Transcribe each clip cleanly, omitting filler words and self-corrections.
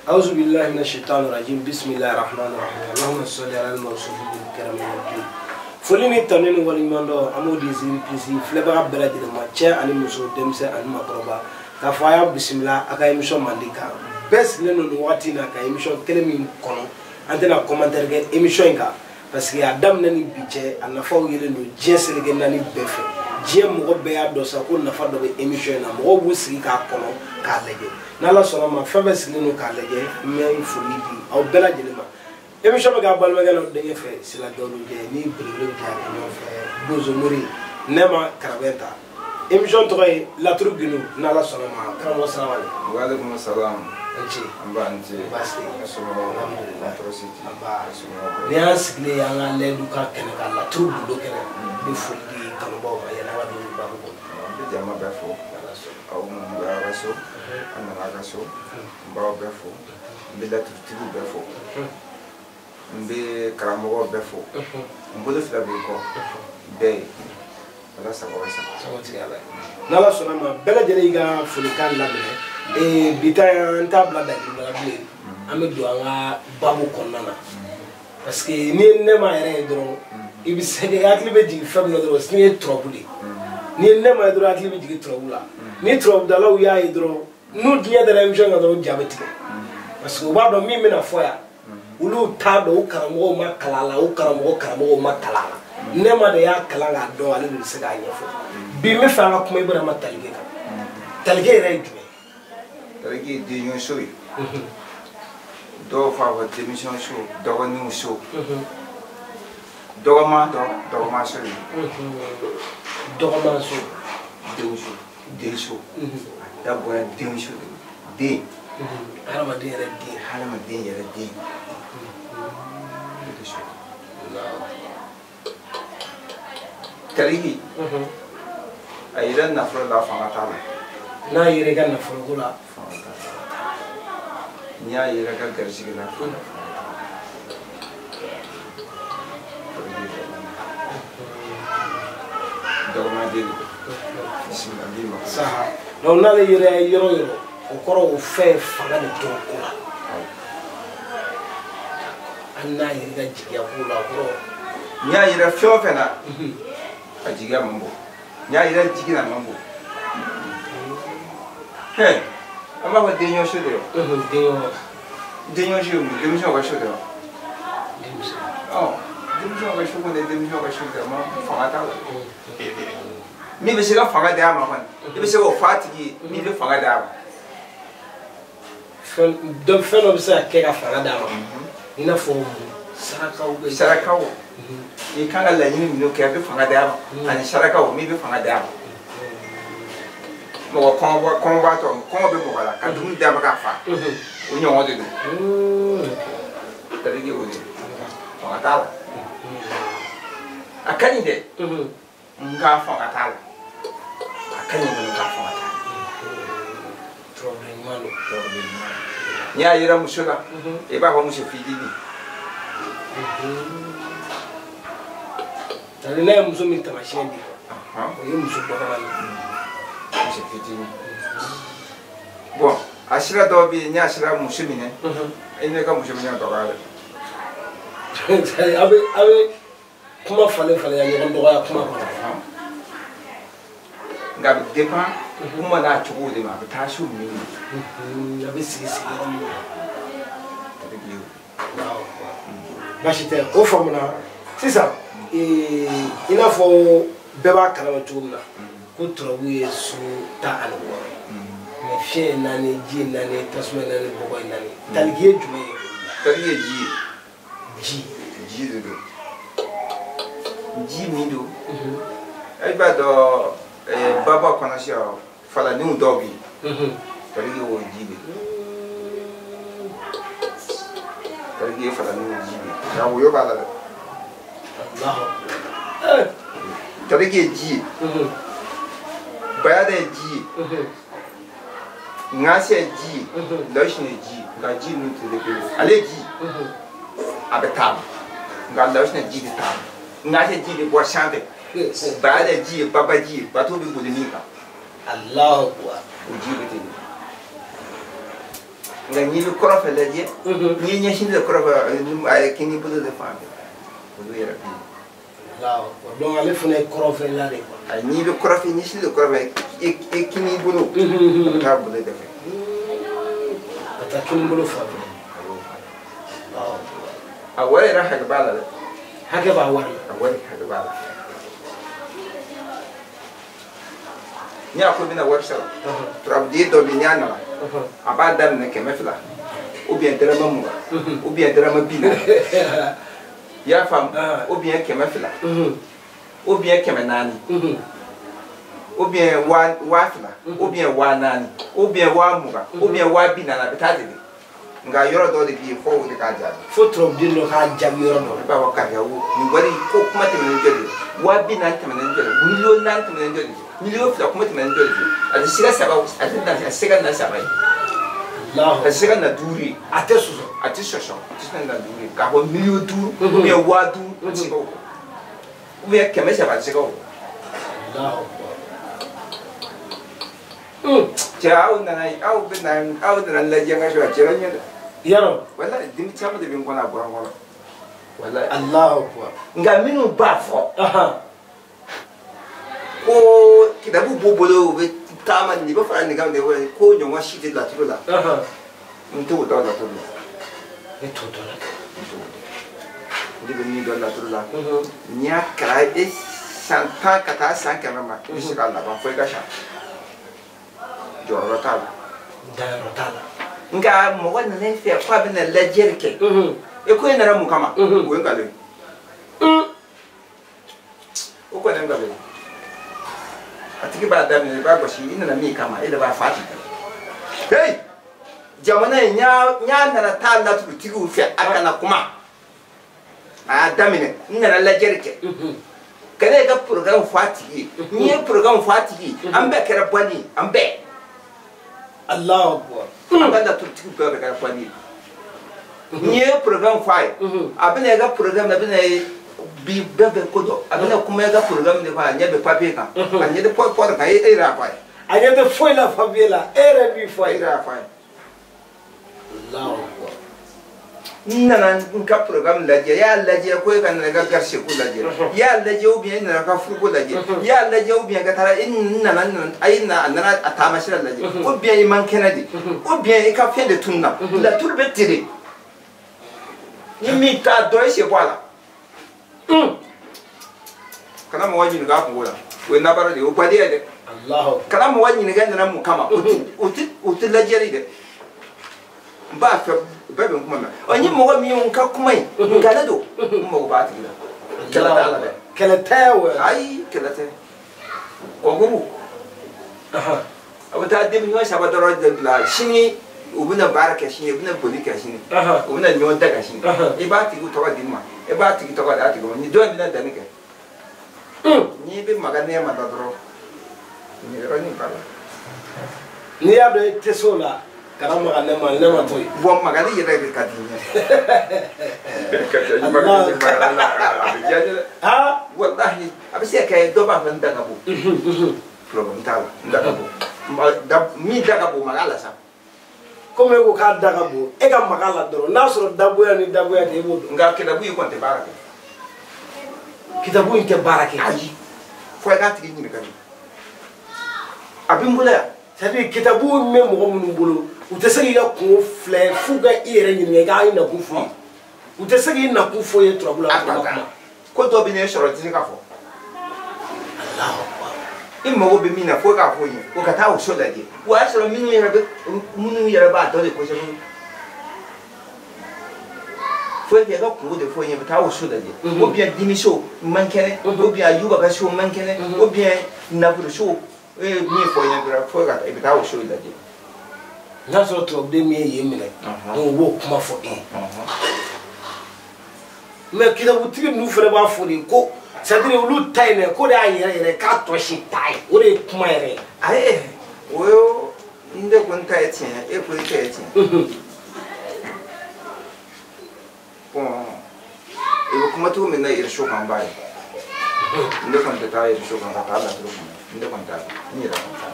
Auzu billahi minash shaitani rajim. Bismillahir rahmanir rahim. Allahumma salli ala al-mawsuf bil karam wal. Foli ni tanu ni waleɲuman dɔn an b'o di Ziri Plus filɛbaga bɛɛ lajɛlen ma, cɛ ani muso, denmisɛn ani maakɔrɔba, k'a fɔ a y'a bisimila a ka émission mandi kan. Bɛɛ sigilen don nin wagati in na ka émission kelen min kɔnɔ, an tɛna commentaire kɛ émission in kan parce que a daminɛ ni bi cɛ, a nafaw yelen don diɲɛ seleke naani bɛɛ fɛ. Diɲɛ mɔgɔ bɛɛ y'a dɔn sa ko nafa dɔ bɛ émission in na, mɔgɔw b'u sigi k'a kɔnɔ k'a lajɛ. N'Ala sɔnna ma, fɛn fɛn sigilen don k'a lajɛ, n bɛ foli di aw bɛɛ lajɛlen ma. Émission bɛ k'a balimakɛ n'aw denkɛ fɛ, Sila Gawulujɛ ni belebele bɛ k'a kɛ ɲɔgɔn fɛ, Bozo Mori Nɛma Karabɛnta. Émission tɔgɔ ye Laturu Gundo. N'Ala sɔnna ma, karamɔgɔ salamaleykum. Wa aleykum salam. N ce. An ba, n ce. Baasi tɛ yen. Somɔgɔw? Alhamdulilayi. Tɔɔrɔ si tɛ. An ba. Somɔgɔw? Ni y'an sigilen an ka layidu ka kɛnɛ kan, Laturu Gundo kɛnɛ, n bɛ foli di kanubaw ma yanni an ka don babu kɔnɔ. An bɛ jama bɛɛ fo. N'Ala sɔnna. Aw minnu bɛ aw ka so, an nana aw ka so, n b'aw bɛɛ fo. N bɛ laturutigiw bɛɛ fo. N bɛ karamɔgɔw bɛɛ fo. N bolo fila b'i kɔ bɛɛ ye. Ala sago aw sago. Sago tigi Ala ye. N'Ala sɔnna ma, bɛɛ lajɛlen y'i ka folikan laminɛ. Bi ta in, an t'a bila dagirima la bilen, an bɛ don an ka babu kɔnɔna na parce que n'i ye Nɛma yɛrɛ ye dɔrɔn, i bɛ se i hakili bɛ jigin fɛn min na dɔrɔn, sini ye turabu de ye. N'i ye Nɛma ye dɔrɔn, hakili bɛ jigin turabu la. Ni turabudalaw y'a ye dɔrɔn, n'u diɲɛ dara émission kan dɔrɔn, u ja bɛ tigɛ parce que u b'a dɔn min bɛna fɔ yan, olu t'a dɔn, u karamɔgɔw ma kalan a la, u karamɔgɔ karamɔgɔw ma kalan a la. Nɛma de y'a kalan k'a dɔn, ale de bɛ se k'a ɲɛfɔ. Bi n bɛ fɛ an ka kuma Ibrahima Talike kan. Talike yɛrɛ ye jumɛn ye? Talike ye denɲɔ so ye. Dɔw f'a fɔ denmisɛn so, dɔgɔninw so. Dɔgɔman dɔn, dɔgɔman so ye. Dɔgɔman so. Denw so, den so. A dabɔra den so de. Den. Hadamaden yɛrɛ den. Hadamaden yɛrɛ den. O de so. Taliki, a yɛrɛ nafolo la, fanga t'a la. N'a yɛrɛ ka nafoloko la, fanga t'a la. N'i y'a yɛrɛ ka garisɛgɛ la, fanga t'a la. Dɔgɔman den don. Bisimila b'i ma. Saha. Donc n'ale yɛrɛ ye yɔrɔ o yɔrɔ, o kɔrɔ o fɛn fanga de t'o ko la. Hali n'a yɛrɛ ka jigiya ko la, o kɔrɔ. N'i y'a yɛrɛ fɛn o fɛn na, a jigiya man bon. N'i y'a yɛrɛ jigi na, man bon. Hɛ, an b'a fɔ denɲɔ so de ye. Den. Denɲɔ so ye mun ye? Denmisɛnw ka so de wa? Denmisɛn. Ɔ, denmisɛnw ka so kɔni ye denmisɛnw ka so de ye, ma fanga t'a la. Min bɛ se ka fanga d'a ma kɔni, i bɛ se k'o fɔ a tigi ye min bɛ fanga d'a ma. Fɛn dɔ bɛ se ka kɛ ka fanga d'a ma. I n'a fɔ mun? Sarakaw bɛ. Sarakaw. I kan ka laɲini minnu kɛ, a bɛ fanga d'a ma. Ani sarakaw min bɛ fanga d'a ma. Mɔgɔ kɔngɔbaatɔ, kɔngɔ bɛ mɔgɔ la, ka dumuni d'a ma k'a fa. O ɲɔgɔn de don. Talike o de. Fanga t'a la. A ka ɲi dɛ. Nka fanga t'a la. A ka ɲi kɔni, nka fanga t'a la. Turabu ɲuman don. Turabu ɲuman. N'i y'a yira muso la, i b'a fɔ muso fitinin. Tari n'a ye muso min taamasiyɛn di, o ye muso dɔgɔman ye. Muso fitinin. Bon, a sira dɔw bɛ yen, n'i y'a sira muso minɛ, i n'i ka muso minɛ dɔgɔya dɛ. A bɛ kuma falen falen ya ɲɔgɔn dɔgɔya kuma kɔnɔ. Nka a bɛ dépend kuma n'a cogo de ma, a bɛ taa so min na. A bɛ sigi sigiyɔrɔ min na. A bɛ k'i ye. Baasi tɛ, o faamuna. Sisan, i n'a fɔ bɛɛ b'a kalama cogo min na, ko turabu ye so 16 ye. Mais fiɲɛ ye 4, ji ye 4, tasuma ye 4, bɔgɔ ye 4. Taliki ye jumɛn ye? Taliki ye ji ye. Ji. Ji de don. Ji min don. I b'a dɔn baba kɔnɔ sisan, falaninw dɔw bɛ yen. Taliki y'o ji de. Taliki ye falaninw ji de. Nka woyo b'a la dɛ. Taliki ye ji ye. Bayada ye ji ye. Ŋase ye ji ye. Lɔsini ye ji ye. Nka ji ninnu tɛ kelen ye. Ale ye ji. A bɛ taama. Nka lɔsini ji tɛ taama. Ŋase ji bɛ bɔ sanfɛ. Bayada ye ji ye, baba ji ye, bato bɛ boli min kan. Alahu akubar. O ji bɛ ten de. Nka n'i bɛ kɔrɔ fɛ lajɛ, n'i ye ɲɛsin de kɔrɔ fɛ, a ye kini bolo de fan fɛ, olu yɛrɛ bɛ yen. Donc ale fana ye kɔrɔfɛla de quoi. Ayi, n'i bɛ kɔrɔ fɛ, ɲɛsin de kɔrɔ fɛ, e kini bolo, a bɛ taa bolo de fɛ. Ka taa kini bolo fan fɛ. A wari yɛrɛ hakɛ b'a la dɛ. Hakɛ b'a wari la. A wari hakɛ b'a la. N'i y'a ko i bɛna wari sɔrɔ, turabuden dɔ bɛ yen, n'a nana, a b'a daminɛ 200 ou bien dɔrɔmɛ 20 ou bien dɔrɔmɛ 40. I y'a faamu? Ou bien 200 ou bien 400 ou bien 2000 ou bien 4000 ou bien 20,000 ou bien 40,000, a bɛ taa ten de. Nka yɔrɔ dɔ de bɛ yen fo o de k'a jaabi. Fo turabuden dɔ k'a jaabi yɔrɔ dɔ la. I b'a fɔ karisa wo, nin wari ko kuma tɛmɛnen jɔ de ye, 40,000 tɛmɛnen jɔ de ye, 4,000,000 tɛmɛnen jɔ de ye, 2,000,000 kuma tɛmɛnen jɔ de ye. A tɛ se ka saba, a tɛ na, a tɛ se ka na saba ye. A tɛ se ka na duuru ye. A tɛ sɔsɔ. A tɛ sɔsɔ, a tɛ se ka na duuru ye. K'a fɔ 5,000,000 ou bien 5,000, a tɛ se k'o fɔ. Ou bien 700, a tɛ se k'o fɔ. Cɛ, aw nana, aw bɛ na, aw nana lajɛ n ka so, a diyara n ye dɛ. Yarɔ. Walayi, dimi caman de bɛ n kɔnɔ, a bɔra n kɔnɔ. Walayi. Alahu akubar. Nka minnu b'a fɔ ko kitabu b'u bolo, u bɛ taama nin bɛ fara nin kan, ko ɲɔgɔn si tɛ laturu la. N t'o dɔn laturu la. Ne t'o dɔn laturu la. N t'o dɔn. Ne bɛ min dɔn laturu la, n'i y'a kalan e san 10 ka taa san 100 ma, i bɛ se k'a laban fo i ka sa. Jɔyɔrɔ t'a la. Dayɔrɔ t'a la. Nka mɔgɔ nana e fɛ k'a bɛna lajɛli kɛ. E ko e nana mun kama? O ye nkalon ye. O kɔni ye nkalon ye. A tigi b'a daminɛ, i b'a gosi, i nana min kama, e de b'a fa tigi. Hey! Jamana in, n y'a nana taa laturutigiw fɛ, a kana kuma. A y'a daminɛ, n nana lajɛli kɛ. Ka ne ka programme fɔ a tigi ye. N'i ye programme fɔ a tigi ye, an bɛɛ kɛra bɔnni ye, an bɛɛ. Allahu akbar. An ka laturutigiw bɛɛ bɛ kɛra bɔnni ye. N'i ye programme fɔ a ye, a bɛna i ka programme na, a bɛna bi bɛɛ bɛ ko dɔn, a bɛna kuma i ka programme de kɔnɔ, a ɲɛ bɛ papier kan, a ɲɛ tɛ pɔri kan, e yɛrɛ y'a fɔ a ye. A ɲɛ tɛ foyi la papier la, e yɛrɛ b'i fɔ a E ye. yɛrɛ y'a fɔ a ye. Allahu akbar. N nana n ka programme lajɛ, i y'a lajɛ ko e ka nana i ka garisɛgɛ lajɛ, i y'a lajɛ ou bien e nana ka furuko lajɛ, i y'a lajɛ ou bien ka taara e nana a ye na a nana a taamasira lajɛ, ou bien i man kɛnɛ de, ou bien i ka fɛn de tununa, laturu bɛ ten de. Ni min t'a dɔn, e sen bɔ a la. Kana mɔgɔ ɲininka a kungo la, o ye nabara de ye, o badenya ye dɛ. Allahu akbar. Kana mɔgɔ ɲininka nana mun kama, o tɛ lajɛli dɛ. N b'a fɛ bɛɛ bɛ n kuma mɛn. Ɔ, ni mɔgɔ min ye n ka kuma in, nkalon don, n mago b'a tigi la. Kɛlɛ t'a la dɛ. Kɛlɛ tɛ o. Ayi, kɛlɛ tɛ. Kɔnkuru. A bɛ taa denmisɛn saba dɔrɔn de bila sini, u bɛna baara kɛ sini, u bɛna boli kɛ sini, u bɛna ɲɔgɔn da kɛ sini. I b'a tigi tɔgɔ di n ma, i b'a tigi tɔgɔ di a tigi ma, ni dɔ in bɛna danni kɛ. N'i bɛ maga nɛɛma la dɔrɔn, nin yɔrɔnin b'a la. N'i y'a dɔn i tɛ se o la, kana maga ne ma, ne ma to yen. Bɔn, magali yɛrɛ de ka di n ye. Ka magali magali la, a bɛ diya n ye dɛ. Walahi, a bɛ se ka kɛ dɔ b'a fɔ n da ka bon. Problème t'a la, n da ka bon. Min da ka bon, maga la sa. Komi e ko k'a da ka bon, e ka maga la dɔrɔn, n'a sɔrɔ daboya ni daboya tɛ, e b'o dɔn. Nka kitabu in kɔni tɛ baara kɛ. Kitabu in tɛ baara kɛ. Ayi, fo i k'a tigi ɲininka de. A bɛ n bolo yan. C'est à dire kitabu bɛ mɔgɔ minnu bolo, u tɛ se k'i ka kungo filɛ f'u ka i yɛrɛ ɲininka i k'a nakun f'u ye. U tɛ se k'i nakun f'u ye turabu la. A ka ko dɔ bɛ ne sɔrɔ, i tɛ se k'a fɔ. Allahu akbar. I mago bɛ min na, fo k'a fɔ ye, o ka taa o so lajɛ. O y'a sɔrɔ minnu yɛrɛ b'a dɔn de kosɛbɛ. Fo e ka kungo de fɔ ye, i bɛ taa o so lajɛ. Ou bien dimiso man kɛnɛ, ou bien Ayuba ka so man kɛnɛ, ou bien nafolo so, e ye min fɔ n ye dɔrɔn, fo ka taa i bɛ taa o so lajɛ. N'a sɔrɔ turabuden min ye yen minɛ, donc u b'o kuma fɔ e ye. Mais kitabutigi ninnu fana b'a fɔ de ko, c'est à dire olu ta in dɛ, ko de y'a yɛrɛ yɛrɛ k'a tɔ si t'a ye, o de ye kuma yɛrɛ ye. Ayi, o ye n de ko n ta ye tiɲɛ ye, e ko i ta ye tiɲɛ. Bon, i bɛ kuma cogo min na réseau kan, n b'a ye. Ne kɔni tɛ taa réseau kan ka taa laturu kɔnɔ. Ne kɔni t'a, n yɛrɛ kɔni t'a.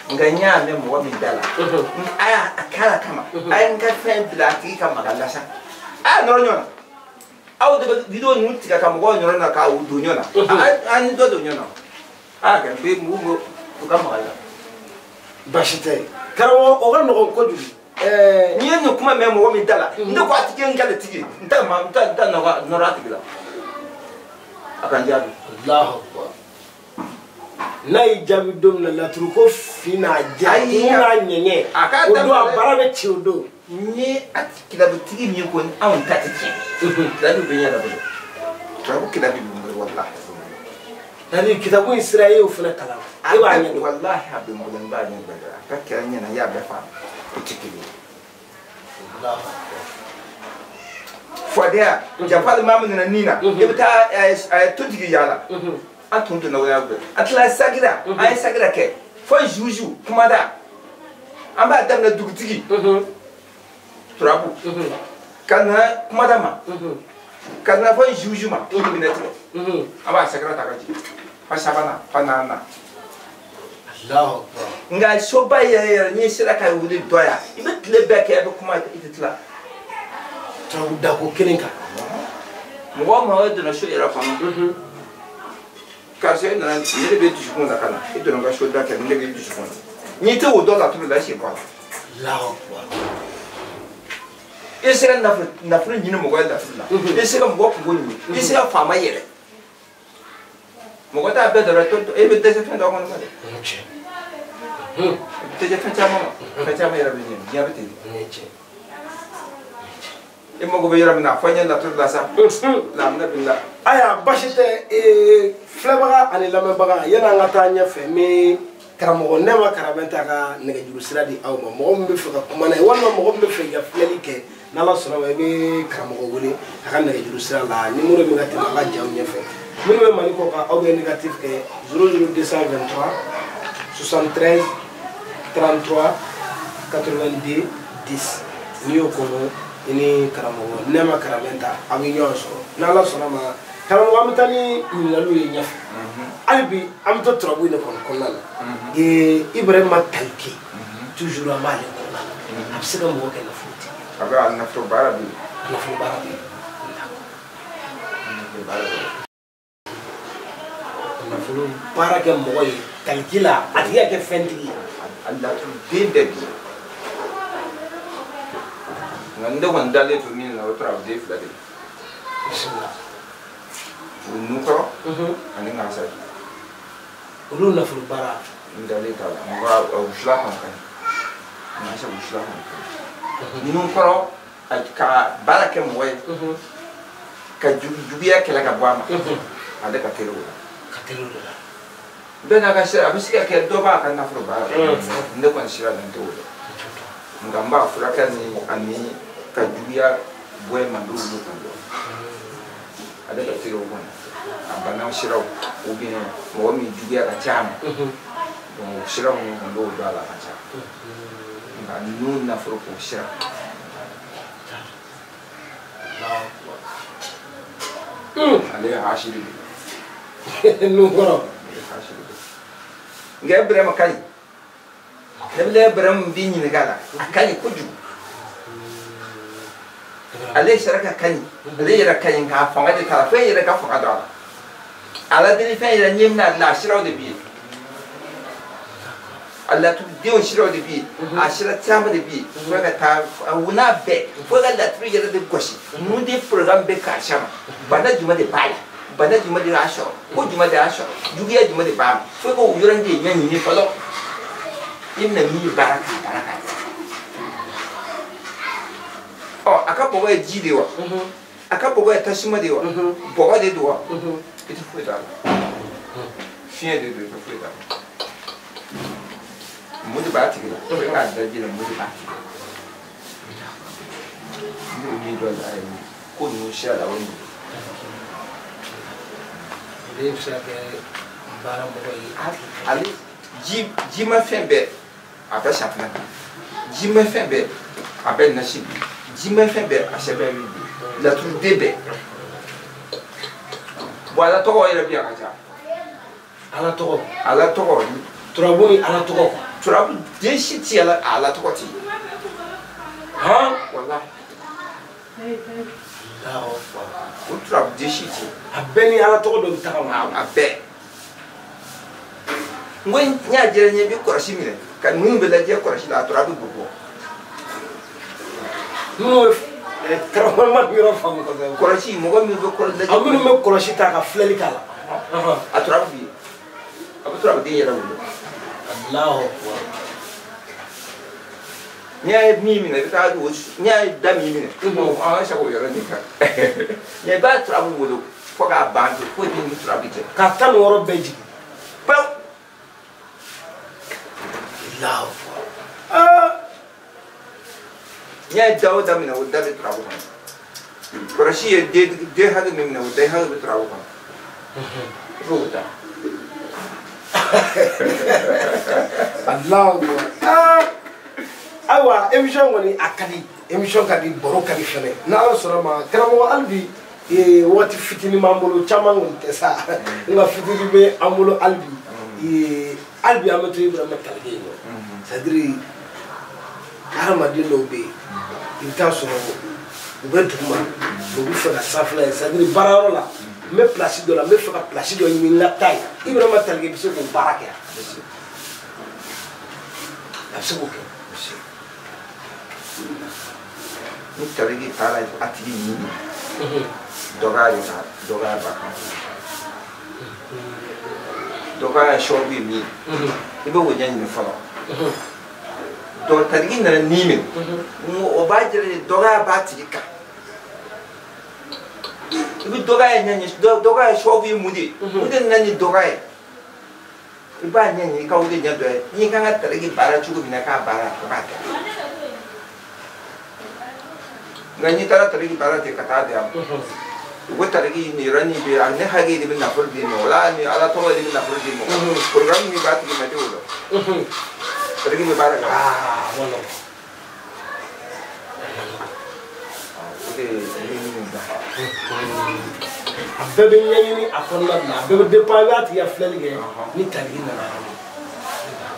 Nka n y'a mɛn mɔgɔ min da la a y'a k'a kama a ye n ka fɛn bila a tigi ka maga la sa a y'a nɔrɔ ɲɔgɔn na aw de bɛ vidéo ninnu tigɛ ka mɔgɔw nɔrɔ na k'a don ɲɔgɔn na an ni dɔ don ɲɔgɔn na a y'a kɛ n bɛ mugu u ka maga la. Baasi tɛ karamɔgɔ o ka nɔgɔn kojugu. N'i ye nin kuma mɛn mɔgɔ min da la ne ko a tigi ye n kɛlɛtigi ye n t'a nɔrɔ a tigi la a ka n jaabi. Alahu akubar. N'a y'i jaabi don min na laturu ko fin n'a jɛ kun n'a ɲɛɲɛ o don a baara bɛ ci o don. Ni a kitabutigi min ko anw ta tɛ tiɲɛ kitabu bɛ n yɛrɛ bolo turabu kitabu bɛ n bolo walahi. C'est-à-dire kitabu in sira e y'o fana kalan e b'a ɲɛdɔn. Walahi a bɛ n bolo n b'a ɲɛdɔn a ka kɛra n ɲɛna n y'a bɛɛ faamu o tɛ kelen ye. Fadenya janfa maa min nana nin na i bɛ taa tontigi yaala. An tun donna o y'a bɛɛ an tilala sagira an ye sagira kɛ fo zuzu kumada an b'a daminɛ dugutigi turabu ka na kumada ma ka na fo zuzu ma tulu minɛ tigɛ an b'a sagira ta ka jigin fa sabanan fa naaninan. Alahu akubar. Nka soba yɛrɛ yɛrɛ n'i sera ka wuli dɔ yan i bɛ tile bɛɛ kɛ i bɛ kuma i tɛ tila. Turabu dako kelen kan. Mɔgɔ o mɔgɔ donna so yɛrɛ kɔnɔ. Karisa e nana ne de bɛ dusukun na ka na e donna n ka so da kɛ ne de bɛ dusukun na n'i tɛ o dɔ laturu la i sen bɔ a la. Alahu akubar. I se ka nafolo ɲini mɔgɔ ye laturu la i se ka mɔgɔ kungo ɲini i se ka faama yɛrɛ mɔgɔ t'a bɛɛ dɔrɔn e bɛ dɛsɛ fɛn dɔ kɔnɔ ma dɛ. I bɛ dɛsɛ fɛn caman ma fɛn caman yɛrɛ bɛ ɲɛ diɲɛ bɛ ten de. I mago bɛ yɔrɔ min na a fɔ n ye laturu la sa lamina bi la. Ayiwa baasi tɛ filɛbaga ani lamɛnbaga yanni an ka taa ɲɛfɛ n bɛ karamɔgɔ Nɛma Karabɛnta ka nɛgɛjuru sira di aw ma mɔgɔ min bɛ fɛ ka kuma n'a ye walima mɔgɔ min bɛ fɛ ka filɛli kɛ n'Ala sɔnna ma i bɛ karamɔgɔ wele a ka nɛgɛjuru sira la nimoro min ka tɛmɛ a ka jaw ɲɛfɛ minnu bɛ Mali kɔ kan aw bɛ négatif kɛ 00223 73 33 82 10 n'i y'o kɔnɔ i ni karamɔgɔ Nɛma Karabɛnta aw bɛ ɲɔgɔn sɔrɔ n'Ala sɔnna ma karamɔgɔ an bɛ taa ni ɲininkaliw ye ɲɛfɛ hali bi an bɛ to turabu in de kɔni kɔnɔna na Ibrahima Taliki toujours an b'ale kɔnɔna na a bɛ se ka mɔgɔ kɛ nafolotigi ye. A bɛ a nafolo baara bɛ yen. A nafolo baara bɛ yen. Nafolo baara kɛ mɔgɔ ye taliki la a tigi ka kɛ fɛntigi ye. A laturuden bɛɛ bɛ yen. Nka ne kɔni dalen to min na o turabuden fila de ye. Bisimila. O nukɔrɔ ani ŋasa. Olu nafolo baara. N dalen t'a la nka o fila kɔni ka ɲi. Ŋasa o fila kɔni ka ɲi. Nukɔrɔ ka baara kɛ mɔgɔ ye. Ka juguya kɛlɛ ka bɔ a ma. Ale ka teli o la. Ka teli o de la. Bɛɛ n'a ka sira a bɛ se ka kɛ dɔ b'a ka nafolo baara la. Ne kɔni sira la n t'o dɔn. Nka n b'a furakɛ ni ani ka juguya bɔ yen ma n'olu kan dɔn. Ale ka teli o kɔnɔ. A bana siraw ou bien mɔgɔ min juguya ka ca a ma. Donc o sira minnu kɔni n'o don a la ka ca. Nka n'u nafolo k'o sira. Ale ye hasiri de ye. Nukɔrɔ. Ale ye hasiri de ye. Nka Ibrahima ka ɲi. Ne bɛ Ibrahima b'i ɲininka a la a ka ɲi kojugu. Ale saraka ka ɲi ale yɛrɛ ka ɲi nka a fanga de t'a la fɛn yɛrɛ ka fanga don a la. Ala deli fɛn yɛrɛ ɲɛ bɛna la siraw de b'i ye. A laturudenw siraw de b'i ye. A sira caman de b'i ye. Fo ka taa o n'a bɛɛ fo ka laturu yɛrɛ de gosi. Mun de programme bɛ karisa ma bana jumɛn de b'a la bana jumɛn de y'a sɔrɔ ko jumɛn de y'a sɔrɔ juguya jumɛn de b'a ma fo k'o yɔrɔnin de ɲɛɲini fɔlɔ. I bɛna min baara k'a baara k'a ɲɛ. Ɔ a ka bɔgɔ ye ji de ye wa a ka bɔgɔ ye tasuma de ye wa bɔgɔ de don wa i tɛ foyi dɔn a la fiɲɛ de don i tɛ foyi dɔn a la mun de b'a tigi la fo k'a da ji la mun de b'a tigi la ne bɛ min dɔn a ye ko ninnu sira la o ye nin ye. Ale bɛ se ka kɛ baara mɔgɔ ye. Ale ji ma fɛn bɛɛ a bɛ safunɛ ji ma fɛn bɛɛ a bɛ nasi ji ma fɛn bɛɛ a sɛbɛn bɛ bi laturuden bɛɛ bon ala tɔgɔ yɛrɛ bi a ka ca. Ala tɔgɔ. Ala tɔgɔ. Turabu ni ala tɔgɔ. Turabu den si ti ala a la tɔgɔ ti han walahi o turabu den si ti a bɛɛ ni ala tɔgɔ dɔ bɛ taga ma a bɛɛ n ko n y'a jɛra n ye n bɛ kɔlɔsi minɛ ka ninnu bɛ lajɛ kɔlɔsi la a turabu bɛ bɔ minnu bɛ karamɔgɔ ma nin yɔrɔ faamu kosɛbɛ kɔlɔsi mɔgɔ min bɛ kɔlɔsi lajɛ a minnu bɛ kɔlɔsi ta ka filɛli k'a la a turabu bɛ yen a bɛ turabu den yɛrɛ wolo. Allahu akbar. N'i y'a ye min minɛ i bɛ taa o n'i y'a ye da min minɛ an ka sago o yɔrɔ nin kan nka i b'a turabu wolo fo k'a ban pewu foyi tɛ ni turabu cɛ. Ka 16 bɛɛ jigin. Pewu. Allahu akbar. Aa. N'i y'a ye da o da minɛ o da bɛ turabu kɔnɔ. Kɔlɔsi ye den hakɛ min minɛ o den hakɛ bɛ turabu kɔnɔ. I b'o ta. Allahu akbar. Ayiwa émission kɔni a ka di émission ka di baro ka di fɛnɛ n'Ala sɔnna ma karamɔgɔ hali bi waati fitinin b'an bolo caman kɔni tɛ sa nka fitinin bɛ an bolo hali bi hali bi an bɛ to Ibrahima Talike yen nɔ c'est à dire hadamaden dɔw bɛ yen i bɛ taa sɔrɔ u bɛ duguma u bɛ fɛ ka sanfɛla ye c'est à dire baarayɔrɔ la n bɛ place dɔ la n bɛ fɛ ka place dɔ ɲini n ka taa yen Ibrahima Talike bɛ se k'o baara kɛ a bɛ se k'o kɛ. Ni talike taara a tigi ɲini dɔgɔya de ka dɔgɔya b'a kan dɔgɔya sababu ye min ye i bɛ o ɲɛɲini fɔlɔ donc talike nana ni min o b'a jira de dɔgɔya b'a tigi kan i bɛ dɔgɔya ɲɛɲini dɔgɔya sababu ye mun de ye o de nana ni dɔgɔya ye i b'a ɲɛɲini i ka o de ɲɛ dɔ ye n'i kan ka talike baara cogo min na k'a baara o b'a kɛ. Nka n'i taara talike baara ten ka taa di a ma u ko talike nin yɔrɔ nin bɛ yen ne hakili de bɛ nafolo d'i ma wala ni ala tɔgɔ de bɛ nafolo d'i ma programme min b'a tigi ma i t'o dɔn talike bɛ baara kɛ o de ye ɲini da a bɛɛ bɛ ɲɛɲini a kɔnɔna na a bɛɛ bɛ dépend i b'a tigi ka filɛli kɛ ni talike nana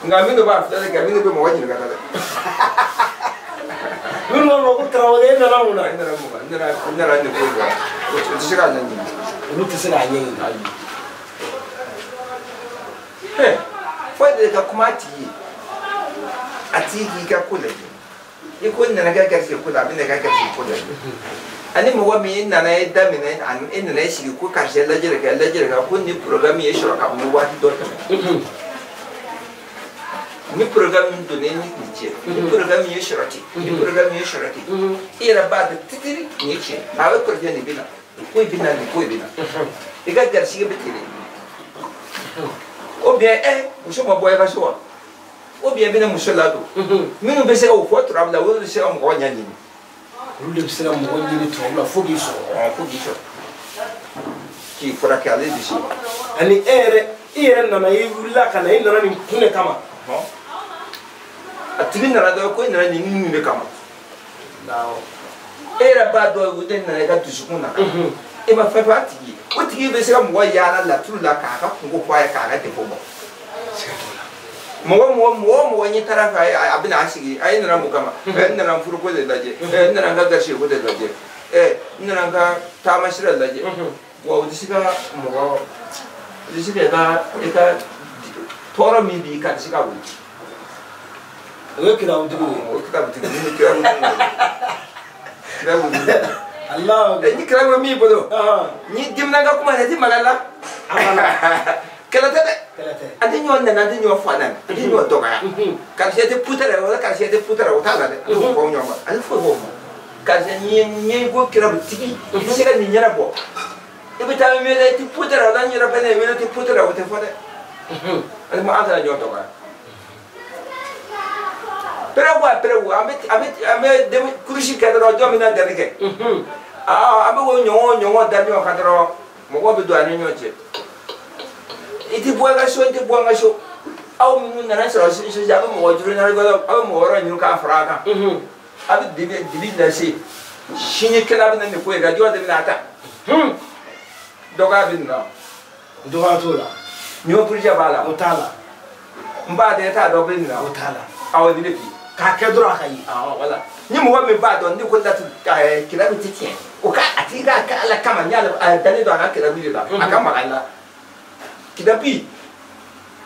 nka minnu b'a filɛli kɛ minnu bɛ mɔgɔ ɲininka dɛ. Minnu b'a fɔ ko karamɔgɔ e nana mun na? E nana mun na? N nana nin ko in kɛ. O tɛ se k'a ɲɛɲini. Olu tɛ se k'a ɲɛɲini. Ayi. Fo e de ka kuma a tigi ye. A tigi k'i ka ko lajɛ. I ko n nana kɛ garisɛgɛ ko la a bɛ na i ka garisɛgɛ ko lajɛ. Ani mɔgɔ min e nana e daminɛ e nana e sigi ko karisa lajɛli kɛ lajɛli kɛ ko ni programme ye sɔrɔ ka mun waati dɔ tɛmɛ. Ni programme min donna i ni nin cɛ ni programme ye sɔrɔ ten ni programme ye sɔrɔ ten i yɛrɛ b'a dɔn titiri nin ye tiɲɛ a bɛ kɔrɔjɛ nin bɛ na nin ko in bɛ na nin ko in bɛ na i ka garisigɛ bɛ ten de ou bien muso ma bɔ i ka so wa ou bien i bɛna muso ladon minnu bɛ se ka o fɔ turabu la olu de bɛ se ka mɔgɔ ɲɛɲini olu de bɛ se ka mɔgɔ ɲini turabu la fo k'i sɔrɔ fo k'i sɔrɔ k'i furakɛ ale bɛ se ani e yɛrɛ i yɛrɛ nana i wulila ka na i nana nin kun de kama. A tigi nana dɔrɔn ko i nana nin nin de kama e yɛrɛ b'a dɔn o de nana i ka dusukun na e ma fɛn fɔ a tigi ye o tigi bɛ se ka mɔgɔ yaala laturu la k'a ka kungo fɔ a ye k'a ka defo bɔ mɔgɔ mɔgɔ ɲɛ taara fɛ a bɛna a sigi a ye nana mun kama n nana n furuko de lajɛ n nana n ka garisɛgɛ de lajɛ n nana n ka taamasira lajɛ wa o tɛ se ka mɔgɔ o tɛ se ka i ka tɔɔrɔ min b'i kan a tɛ se ka wuli. O ye kitabutigiw ye. O ye kitabutigiw ye ni kirabu kirabu Allah ni kirabu min bolo ni dimina ka kuma na i tɛ maga la kɛlɛ tɛ dɛ an tɛ ɲɔgɔn nɛni an tɛ ɲɔgɔn fa nɛni an tɛ ɲɔgɔn dɔgɔya karisa tɛ putɛrɛ wala karisa tɛ putɛrɛ o t'a la dɛ an t'o fɔ ɲɔgɔn ma an tɛ foyi fɔ o ma karisa n'i ye ko kirabutigi i tɛ se ka nin ɲɛnabɔ i bɛ taa wele i tɛ putɛrɛ wala n yɛrɛ fɛnɛ wele i tɛ putɛrɛ o tɛ fɔ dɛ an tɛna ɲɔgɔn dɔgɔya. Pɛrɛwu a pɛrɛwu an bɛ kurusi kɛ dɔrɔn jɔn bɛna danni kɛ an bɛ o ɲɔgɔn da ɲɔgɔn kan dɔrɔn mɔgɔw bɛ don an ni ɲɔgɔn cɛ i tɛ bɔ i ka so i tɛ bɔ n ka so aw minnu nana sɔrɔ sisan a bɛ mɔgɔ juru ɲini a bɛ mɔgɔ wɛrɛ ɲini k'a fara a kan a bɛ dibi lase sinikɛla bɛ na nin ko in kan jɔn de bɛna a ta dɔgɔya bɛ nin na dɔgɔya t'o la ɲɔ buruja b'a la o t'a la. N b'a dɔn e t'a dɔn bɛ nin na. O t'a la. Awɔ nin de bi. K'a kɛ dɔrɔn a ka ye. Awɔ wala. Ni mɔgɔ min b'a dɔn ne ko laturu kitabu tɛ tiɲɛ. O ka a tigi k'a kɛ Ala kama n y'a dalen don a ka kitabu de la. A ka maga n la. Kitabu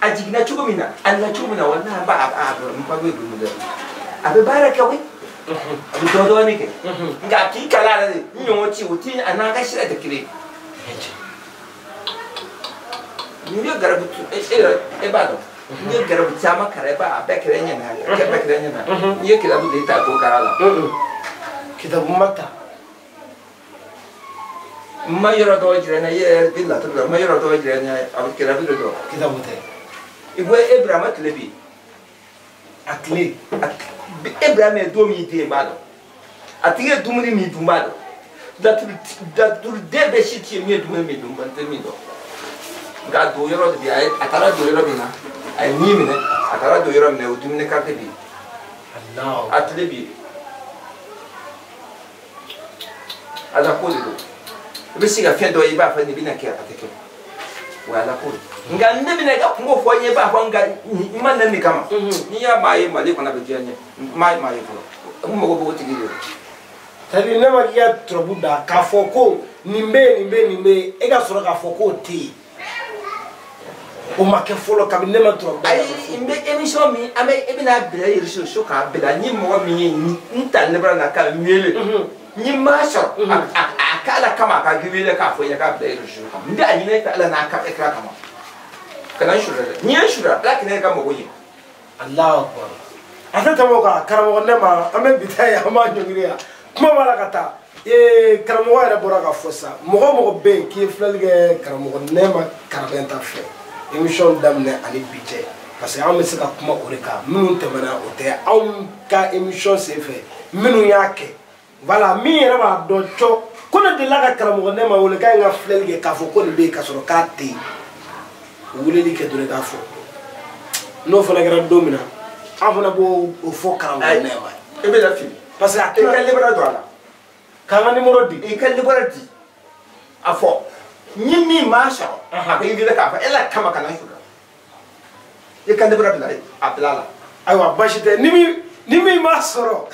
a jiginna cogo min na a nana cogo min na walahi n b'a a n ba bɛ don dɛ. A bɛ baara kɛ koyi. A bɛ dɔ dɔɔnin kɛ. Nka k'i kalan a la de n ɲɔgɔn ci o ti a n'an ka sira tɛ kelen ye. N'i ye garibu e yɛrɛ e b'a dɔn. N'i ye garibu caman kara i b'a a bɛɛ kɛra ɲɛna a bɛɛ kɛra ɲɛna. N'i ye kitabu de ta k'o kara la. Kitabu ma ta. N ma yɔrɔ dɔw jira n na i yɛrɛ bɛ laturu la n ma yɔrɔ dɔw jira n na a bɛ kitabu de dɔn. Kitabu tɛ. I ko Ibrahima tile bɛ yen. A tile. Ibrahima ye don min den b'a dɔn. A tigi ye dumuni min dun b'a dɔn. Laturuden bɛ si ti ye min ye dumuni min dun n tɛ min dɔn. Nka don yɔrɔ de bɛ yen a taara don yɔrɔ min na a ye min minɛ a taara don yɔrɔ min na o dumuni carte bɛ yen. A tile bɛ yen. Ala ko de don. I bɛ se ka fɛn dɔ ye i b'a fɔ nin bɛna kɛ a tɛ kɛ. O ye Ala ko ye. Nka ne bɛna i ka kungo fɔ n ye i b'a fɔ nka n ma na nin kama. N'i y'a maa ye Mali kɔnɔ a bɛ diya n ye. N m'a maa ye fɔlɔ. N mago b'o tigi de la. C'est-à-dire ne ma k'i ka turabu da k'a fɔ ko nin bɛ yen nin bɛ yen nin bɛ yen e ka sɔrɔ k'a fɔ k'o tɛ yen. O ma kɛ fɔlɔ kabini ne ma turabu da. Ayi n bɛ émission min an bɛ e bɛna bila réseaux sociaux k'a bila ni mɔgɔ min ye n ta ne bara na ka n wele. Ni n m'a sɔrɔ a k'Ala kama a ka wele k'a fɔ n ye k'a bila réseaux sociaux kan. N bɛ a ɲini e fɛ Ala n'a ka kira kama. Kana n sura dɛ. N'i ye n sura Ala k'e ka mago ɲɛ. Alahu akbar. A tɛ tɛmɛ o kan karamɔgɔ ne ma an bɛ bi ta ye an b'a ɲɔngiri yan. Kuma b'a la ka taa. Karamɔgɔ yɛrɛ bɔra k'a fɔ sisan mɔgɔ o mɔgɔ bɛ yen k'i ye filɛli kɛ karamɔgɔ Nɛma Karabɛnta fɛ émission daminɛ ani bi cɛ parce que anw bɛ se ka kuma o de kan minnu tɛmɛna o tɛ anw ka émission senfɛ minnu y'a kɛ voilà min yɛrɛ b'a dɔn cɔ ko ne delila ka karamɔgɔ Nɛma wele k'a ye n ka filɛli kɛ k'a fɔ ko nin bɛ yen k'a sɔrɔ k'a tɛ yen weleli kɛ dɔrɔn i k'a fɔ n'o fana kɛra don min na an fana b'o fɔ karamɔgɔ Nɛma ye. I bɛ na fili. Parce que a i ka libara don a la. K'an ka numéro di. I ka libara di. A fɔ ni min m'a sɔrɔ a bɛ wele k'a fɔ e la kama kana sura. I ka libara bila a bila la. Ayiwa baasi tɛ ni min m'a sɔrɔ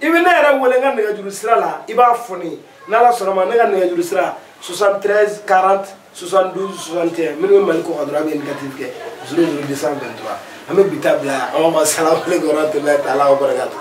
i bɛ ne yɛrɛ wele n ka nɛgɛjuru sira la i b'a fɔ ne ye n'Ala sɔnna ma ne ka nɛgɛjuru sira 73 40 72 61 minnu bɛ Mali kɔ kan dɔrɔn a bɛ indicatif kɛ 00 223 an bɛ bi ta bila yan an b'a fɔ salamu aleykum wa rahmatulahi taala wa barakatu.